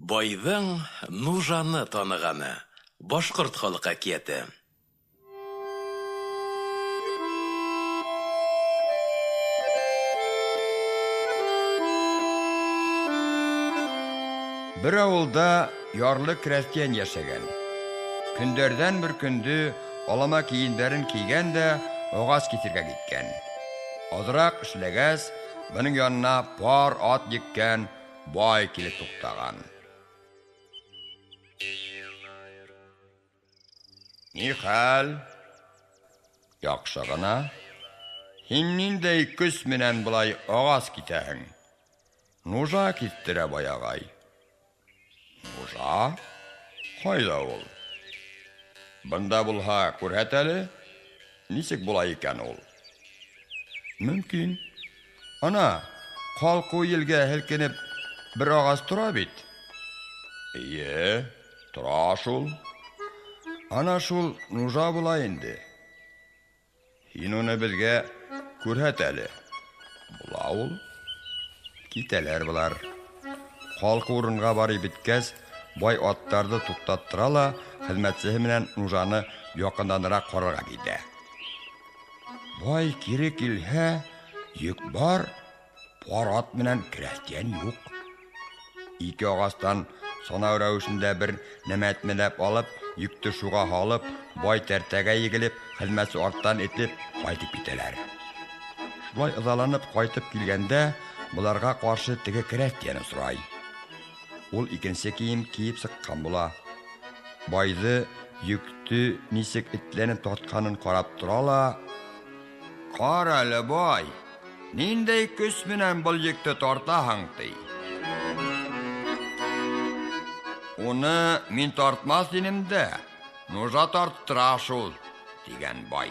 Байҙың нужаны танығаны. Башҡорт халыҡ әкиәте. Бер ауылда ярлы крәҫтиән йәшәгән. Көндәрҙән бер көндө алама кейемдәрен кейгән дә ағас киҫергә киткән. Аҙыраҡ эшләгәс, бының янына пар ат еккән бай килеп туҡтаған. Ни хәл? Яҡшы ғына. Һин ниндәй көс менән былай ағас киҫәһең? Нужа киҫтерә бай ағай. Нужа? Ҡайҙа ул? Бында булһа, күрһәт әле. Нисек була икән ул? Мөмкин. Ана, ҡалҡыу елгә һелкенеп бер ағас тора бит. Эйе, тора шул. Ана шул нужа була инде. Һин уны беҙгә күрһәт әле. Була ул. Китәләр былар. Ҡалҡыу урынға барып еткәс, бай аттарҙы туҡтаттыра ла хеҙмәтсеһе менән нужаны яҡынданыраҡ ҡарарға китә. Бай кире килһә, йөк бар, пар ат менән крәҫтиән юҡ. Ике ағастан санау рәүешендә бер нәмә әтмәләп алып, йөктө шуға һалып, бай тәртәгә егелеп, хеҙмәтсе арттан этеп ҡайтып китәләр. Шулай ыҙаланып ҡайтып килгәндә, быларға ҡаршы теге крәҫтиән осрай. Ул икенсе кейем кейеп сыҡҡан була. Байҙы йөктө нисек этләнеп тартҡанын ҡарап тора ла, «Ҡара әле, бай, ниндәй көс менән был йөктө тартаһың?» ти. Уны мин тартмаҫ инем дә, нужа тарттыра шул, тигән бай.